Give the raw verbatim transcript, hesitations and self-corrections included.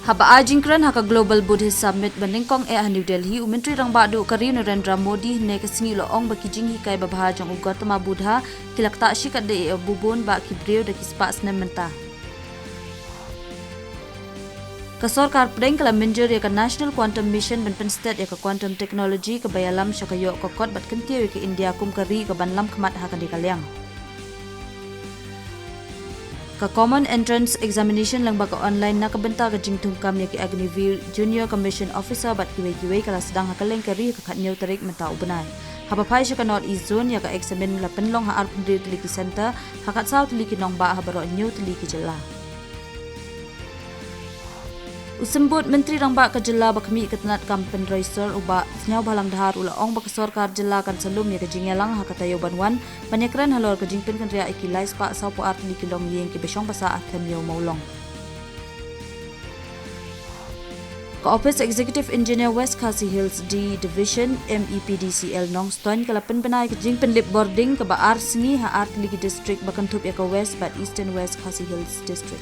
Haba ai jingkren ha ka Global Buddhist Summit ba nyngkong eh ha New Delhi, u Myntri Rangbah Duh ka ri u Narendra Modi hynne ka sngi u la ong ba ki jinghikai babha jong u Gautama Buddha ki la ktah shikatdei ïa u bun bah ki briew da ki spah snem mynta. Ka sorkar pdeng ka la mynjur ïa ka National Quantum Mission ban pynsted ïa ka quantum technology kaba ïalam sha ka ïoh ka kot bad kyntiew ïa ka India kum ka ri kaban lam khmat ha kane ka liang. Ka Common Entrance Examination lyngba ka online na ka bynta ka jingthungkam ïa ki Agniveer, Junior Commission Officer bad kiwei kiwei ka la sdang ha kylleng ka ri ha ka khatñiew tarik mynta u bnai. Haba phai sha ka North East Zone, ïa ka eksamin la pynlong ha arphew tylli ki centre, ha khatsaw tylli ki nongbah ha baroh hynñiew tylli ki jylla. U Symbud Myntri Rangbah ka jylla ba khmih ka tnat kam pynroi sor, u Bah Sniawbhalang Dhar, u la ong ba ka sorkar jylla kan sa lum ïa ka jingïalang ha ka taïew ban wan ban ïakren halor ka jingpynkynriah ïa ki lai spah sawphew ar tylli ki longïing kiba shong ba sah ha Them Ïew Mawlong. Ka Office Executive Engineer West Khasi Hills D Division, M E P D C L Nongstoiñ, ka la pynbna ïa ka jingpynlip bording kaba ar sngi ha ar tylli ki district ba kynthup ïa ka West bad Eastern West Khasi Hills District.